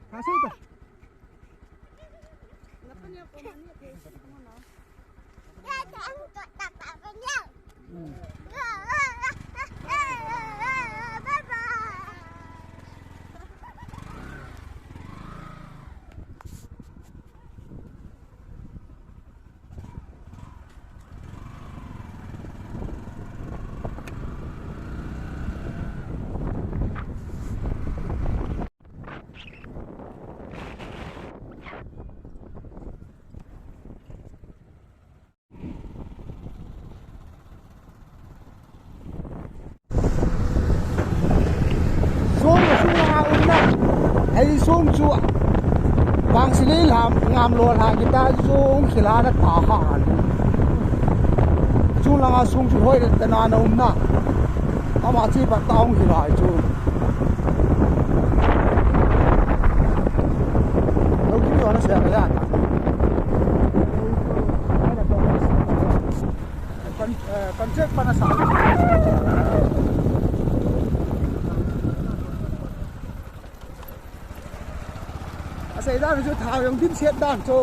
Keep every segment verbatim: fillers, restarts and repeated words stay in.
Kasih tu. Song, song a umna. Hei song chu. Bang silei lam, ngam lo la kita song khila na ta ha. Chu langa song chu hoi ta na na umna. Ama chi pa ta ong khila chu. Lo ki ni wa na se ya. Kan, eh, kan check pa na sa. Asei dan chu thao jong dimset dan chu.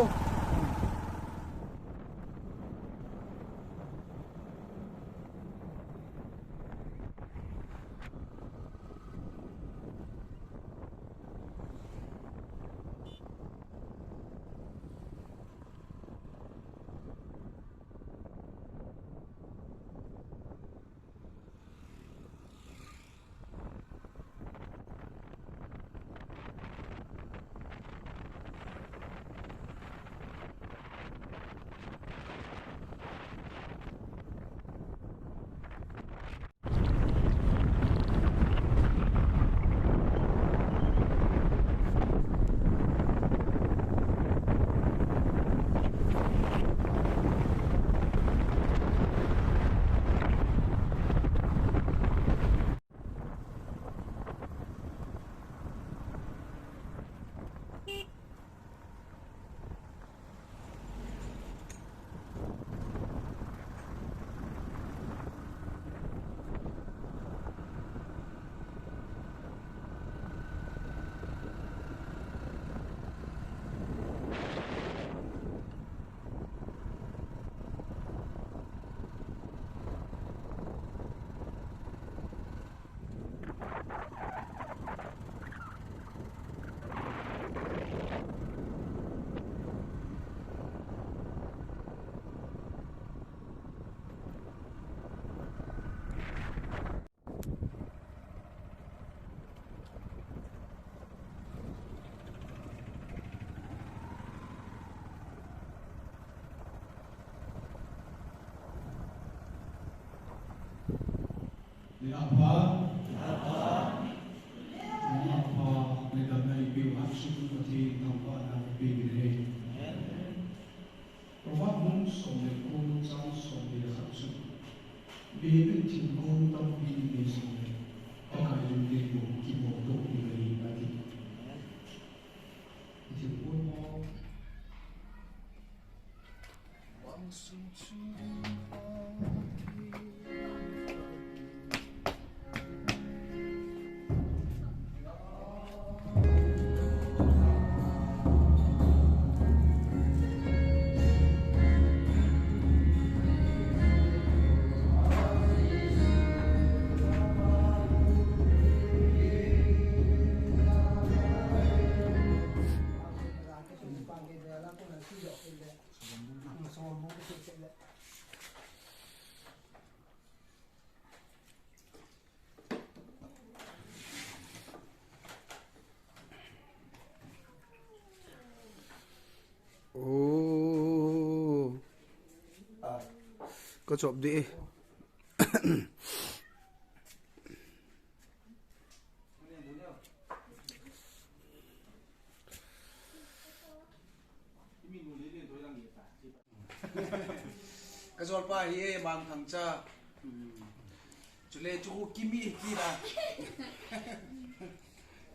Ni apa? Ni apa? Ni dan na ipi wa sum pati nang wa na ipi ni. Proverbs bung som le ko chang som le khat chu. Bibel thil ko tam pi ni som le. Pakai lim le ko ki mo to ni ni ati. Thil ko mo. Oh. Ka chop di. Ka jolpa hi e, Mangthang cha. Hmm. Chule chu khu Kimi kila.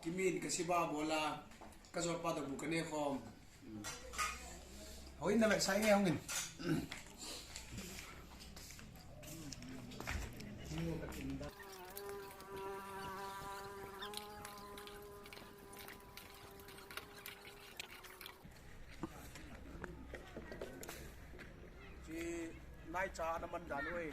Kimi in ka siba bola. Ka jolpa da bu ka ne khom. Hmm. Hoi na le sai nge hong in. Ai cha na man dan oi.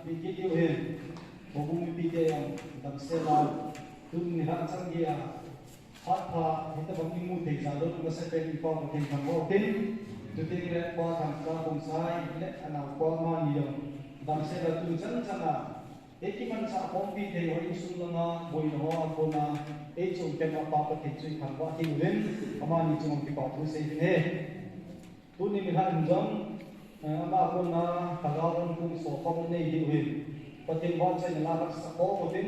Pi kit diu hin, houbung mipite jong damsel a, tuni nilhah chan geiya, phat pha, hitabang imu thei jal lou, masapen in Pa Pathen thangvah in, chuteng le Pa Thangcha Khongsai le anaopa amani jong damsel a tuni chan chan a, eikimanchah khompi thei ho insung langa boina hoa kona, eichon pet a Pa Pathen chu ithangvah kit uvin, amani chunga kipa thu sei ding ahi. Tuni nilhah in jong, eh, ama kona lhagao hung pung sokhom anei diu hin, Pathen vahchoina la sak khom utin.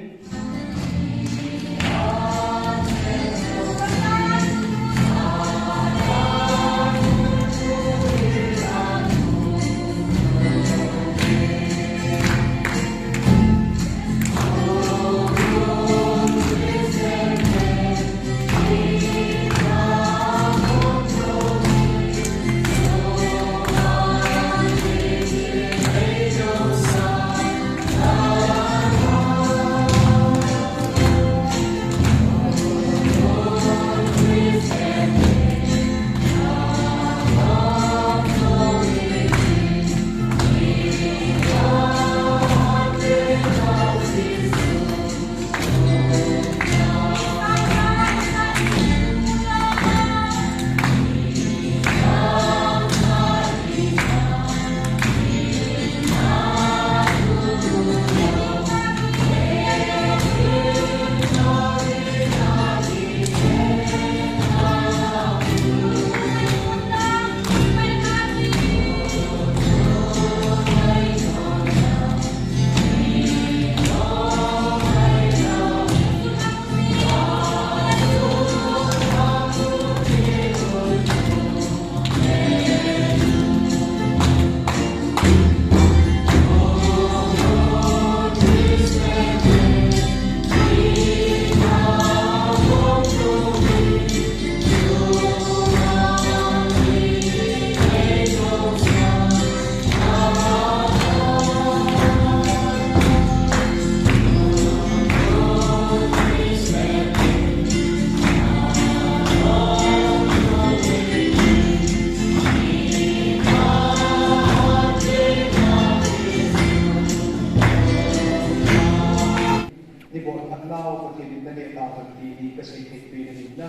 Ni bol phat nau, Pathen in naneh tauhen ti hi kasei thei peh in ahi na,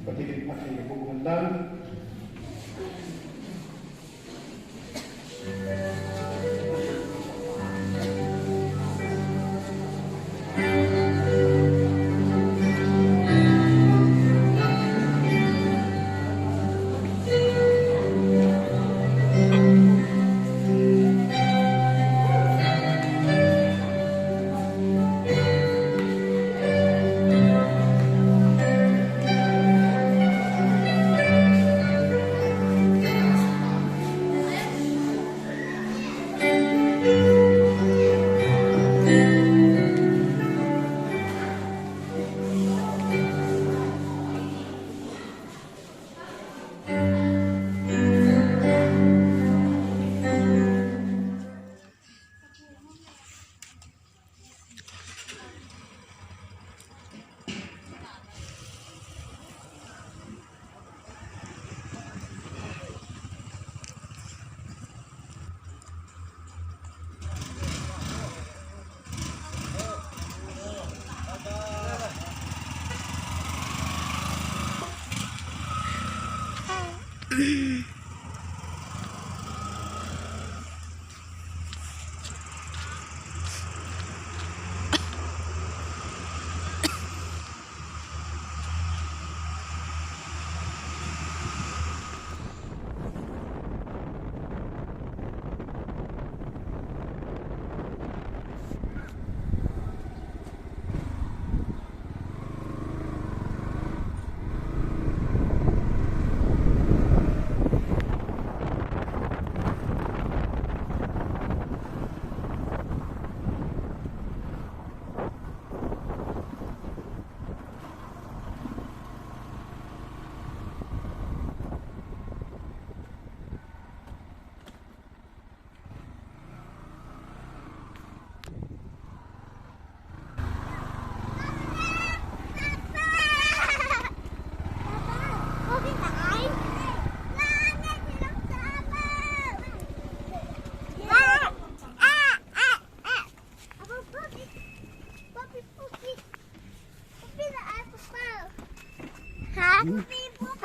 Pathen in phatthei naboh hen lang.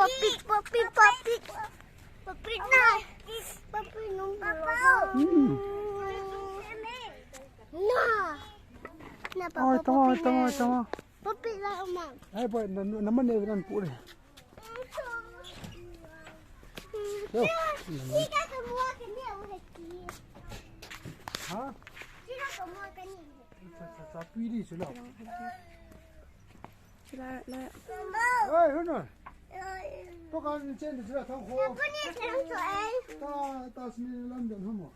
Puppy, puppy, puppy. Puppy na. Puppy nung. Hmm. Na. Na, papa, oi, tama, puppy tama, na. Tama. Puppy la, mama. Ai, boy, na, na, naman ne nan pure. Yo. Sila ka mua ka ni, ha? Sila ka mua ka ni. Sa, sa, sa, pwede sila. Sila, la. Hey, Huna. To kan chen sila thang ko. Ta, ta sini lam dan hamo.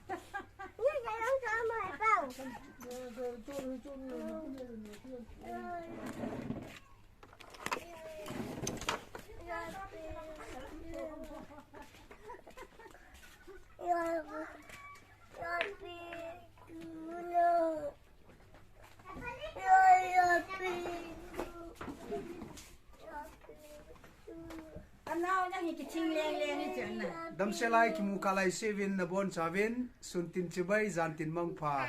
Damsel lai kimu kah lai seuvin nabonchauvin, sun tin chibai, jan tin mangpha.